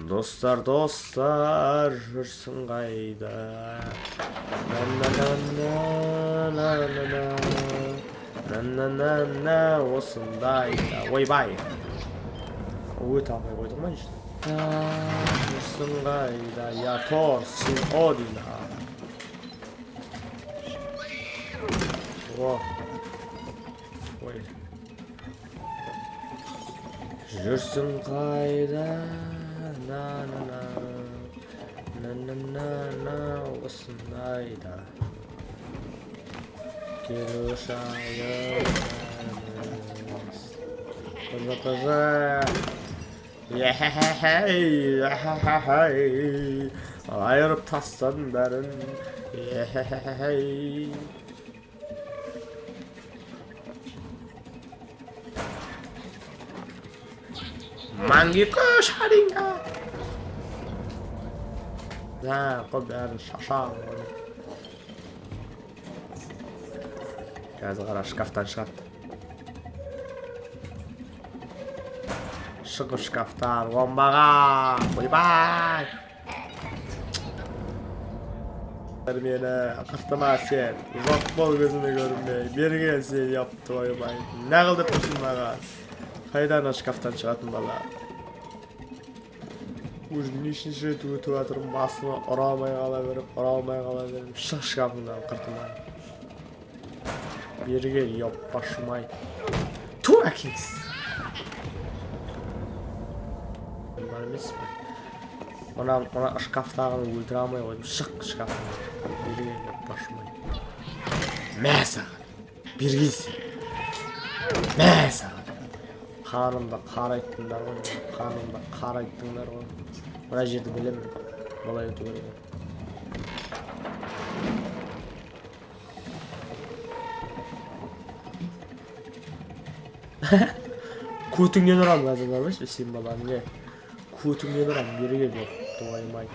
Достар, достар, жүрсің қайда? На на на на на на на на на на осындайда. Ойбай, өте алмай қойдық ма? Жүрсің қайда, я Тор, сен Одина. О, ой, жүрсің қайда? На на на на на на на осындайда келуші. Пж пж, айырып тастадым бәрін. Мангико шаринга. Қой, бәрін шашамын. Қазір қара, шкафтан шығады. Шығып шкафтан, оңбаған. Ойбай, мені қыртыма, сен жоқ бол, көзіме көрінбей. Бері кел сен, ёб твою мать, не қыл деп тұрсың маған? Қайда ана шкафтан шығатын бала? Уже нешінші рет өтіп жатырмын, басыма ұра алмай қала беріп, ұра алмай қала беріп. Шық шкафыңнан, қыртымай, бері кел, ёб вашу мать. Ту, әкеңіз бар емес пе? Мына шкафтағыны өлтіре алмай қойдым. Шық шкафтан, бері кел, ёб вашу мать. Мә саған, бері кел сен, мә саған. Қанымды қарайттыңдар ғой, қанымды қарайттыңдар ғой. Мына жерді білемін, былай өту керек. Көтіңнен ұрамын қазір, бар емес пе сен, бала? Не, көтіңнен ұрамын, бері кел, ёб твою мать.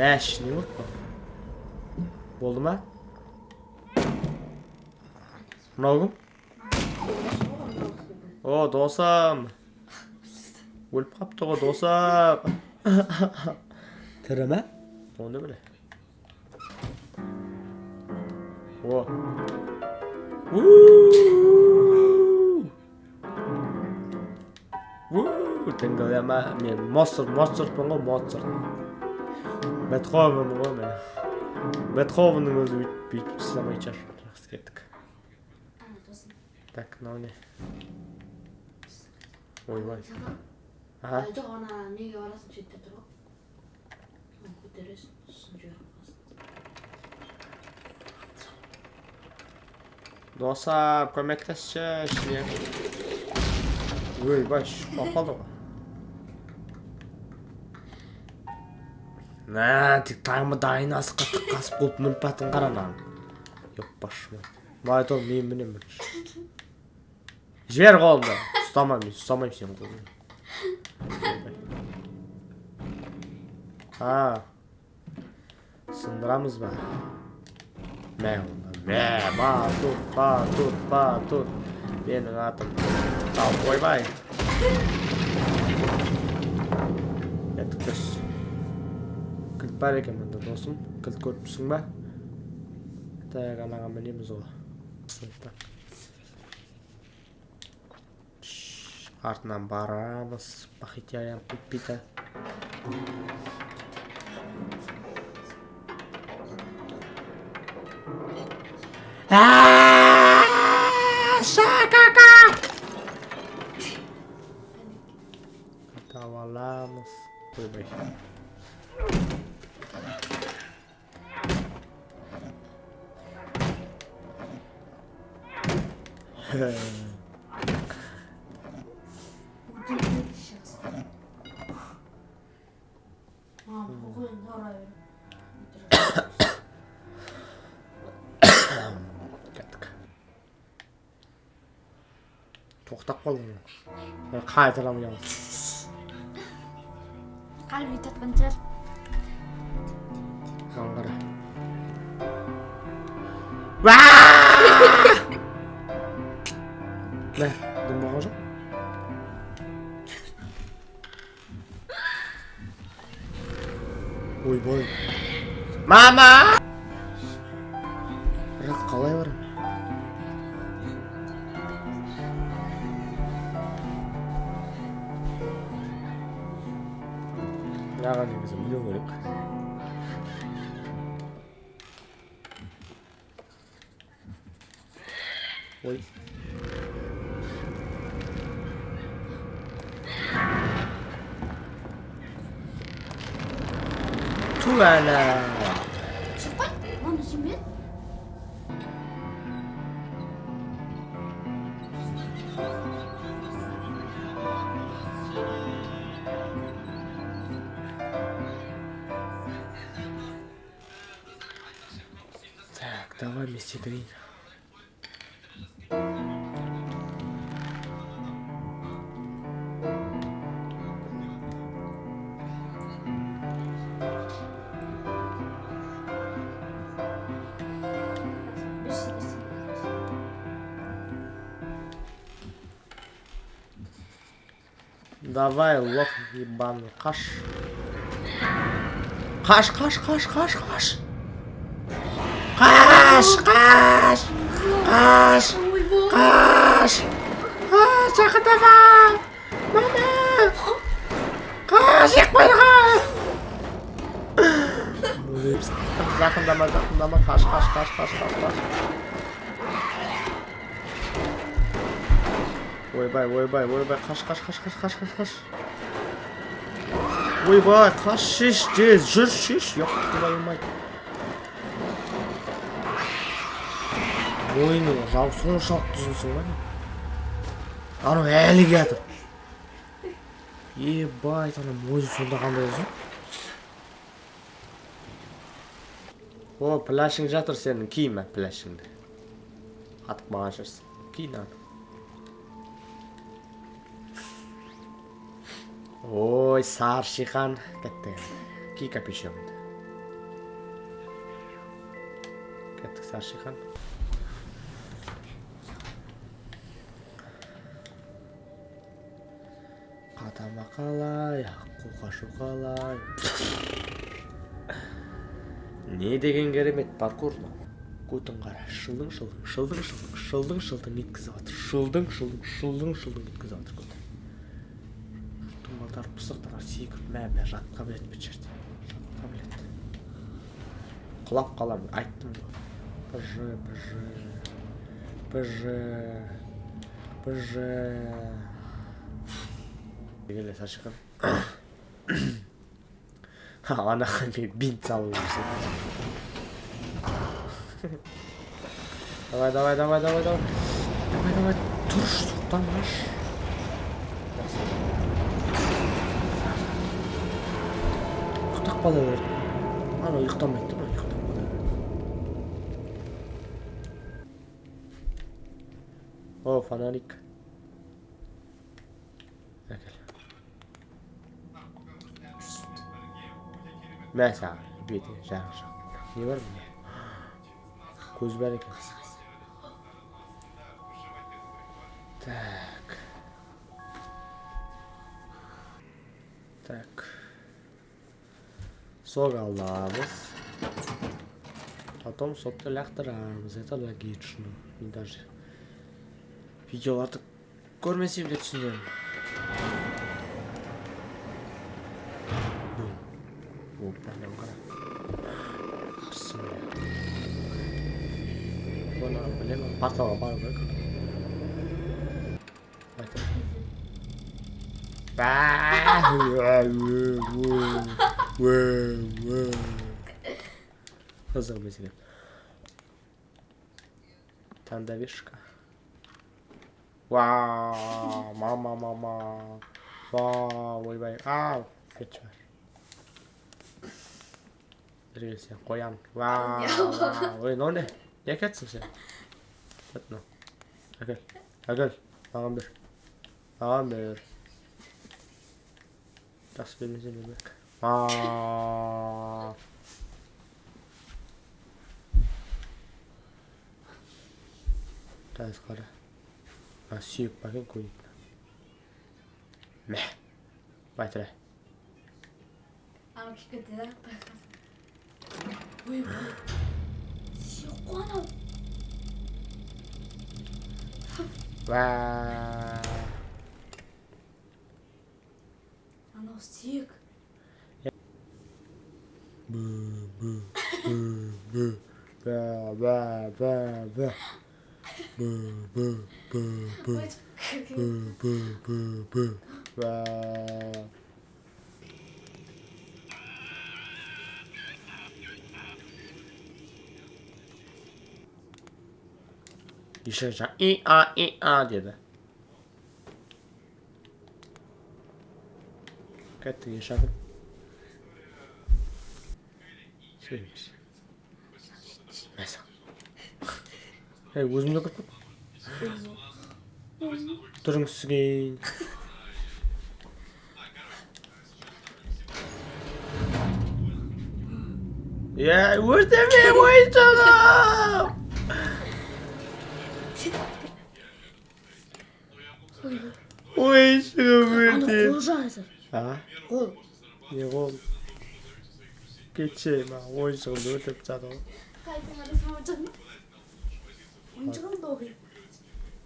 Мәш, не болды? Болды ма? Мынау кім? О, досым өліп қалыпты ғой. Досым тірі ме? Оны біле. О! У! У! Тыңдама, мен Моцарт, Моцартпын ғой, Моцарт. Бетховен ғой мен. Бетховеннің өзі бүйтіп бүйтіп сыйламайтын шығар. Жақсы, кеттік. Ана, досым. Так, мынау не? Ойбай. Аха. Жоқ, ана неге барасың, шетте тұр ғой. Оны көтересің, сосын жіберіп қоясың. Досым, көмектесші ішіне. Ойбай, құлап қалды ғой. Мә, тек таймы дайын асыққа тыққасып қуып мініп батын, қара мынаны. Ёб вашу мать. Май, мен мінемін бірінші. Жібер қолымды. Ұстамаймын, мен ұстамаймын сенің қолыңды. Ойбай. А. Сындырамыз ба? Мә онда. Мә, батут, батут, батут. Менің атым. Ал, ойбай. Кеттік түс. Кілт бар екен мында, досым. Кілт көріп тұрсың ба? Так, анаға мінеміз ғой. Так. Артынан барамыз. Похитяем Пипита. Шакака! Таба аламыз. Ойбай. Шығасың. Маған қойын ұра беріп. Кеттік. Тоқтап қалдым. Қайталамын. Қалып өйтіп шығар. Маған қара. Мә, дым болған жоқ. Ойбай, мама! Бірақ қалай барамын? Мынаған негізі міну керек. Ой. Ту әлі. Шықпай, оны жеме. Так, давай мен секірейін. Бір. Давай, лох ебаный, қаш. Қаш, қаш, қаш, қаш, қаш. Қаш, қаш. Қаш. Ойбай. Қаш. Қаш, жақындама. Мама. Қаш, екпайға. Жақындама, жақындама, қаш, қаш, қаш, қаш, қаш, қаш. Ойбай, ойбай, ойбай, қаш, қаш, қаш, қаш, қаш, қаш, қаш. Ойбай, қаш, шеш, тез, жүр, шеш, ёб твою мать. Мойның жау соншалықты ұзынсың ба не? Анау әлі келатыр. Ебать, ана мойны сонда қандай ұзын? О, плащың жатыр сенің, киме плащыңды. Қатып қалған шығарсың. Ки мынаны. Ой, сары шиқан. Кетті. Ки капюшоныңды. Кеттік, сары шиқан. Қатама қалай, аққу қашу қалай. Не деген керемет паркур мынау. Көтін қара, шылдың шылдың, шылдың шылдың, шылдың шылдың еткізіп жатыр. Шылдың шылдың, шылдың шылдың еткізіп жатыр көтін. Жұрттың балдары пысықтар секіріп мә мә жатқа біледі бұл жерде. Жатқа біледі. Құлап қаламын, айттым ғой. Пж, пж, пж, пж. Келе сашықын. Анаға мен бинт салып жүрсем. Давай, давай, давай, давай, давай. Давай, давай, тұршы, тоқтамашы. Ұйықтап қала береді. Ана ұйықтамайды да, ұйықтап қала береді. О, фонарик. Әкел. Мә саған, бетіңе жарық жақ. Не бар бұнда? Көз бар екен. Так. Так. Сок аламыз. Потом сокты лақтырамыз. Это логично. Мен даже видеоларды көрмесем де түсінемін. Ну. Опа, мынаны қара. Бісміллә. Бұны білемін. Порталға бару керек. Айтып. Ба! Қызық емес екен. Тандавишка. Вау, мама, мама. Вау, ойбай. Ау, кетші бар. Бері сен қоян. Вау, вау. Ой, мынау не? Не әкетсің сен? Кет мынау. Әкел, әкел. Маған бер. Маған бер. Жақсы бермесем бермек. Вау. Таз қара. А, сүйек бар екен көрейік. Мә. Байтыра. Анау келіп кетті да, байқасың. Ойбай, сүйек қой анау. Уә. Анау сүйек. Бу, бу, бу, бу. Бә, бә, бә, бә. Бу, бу, бу, бу. Ой. Бу, бу, бу, бу. Бә. Еще жаңа и а и а деді. Кеттік, ешагым. Сөйлейміз. Мәссаған. Ей, өзім де кіріп кеттім. Тұрыңыз кейін. Е, өртеме, ойыншығым! Ойыншығым Ана өртеп. қол жағасың. А? Қол. Не қол? Кетші, маған ойыншығымды өртеп тастады ғой. Қайтадан ойыншығым. Ойыншығым добрый.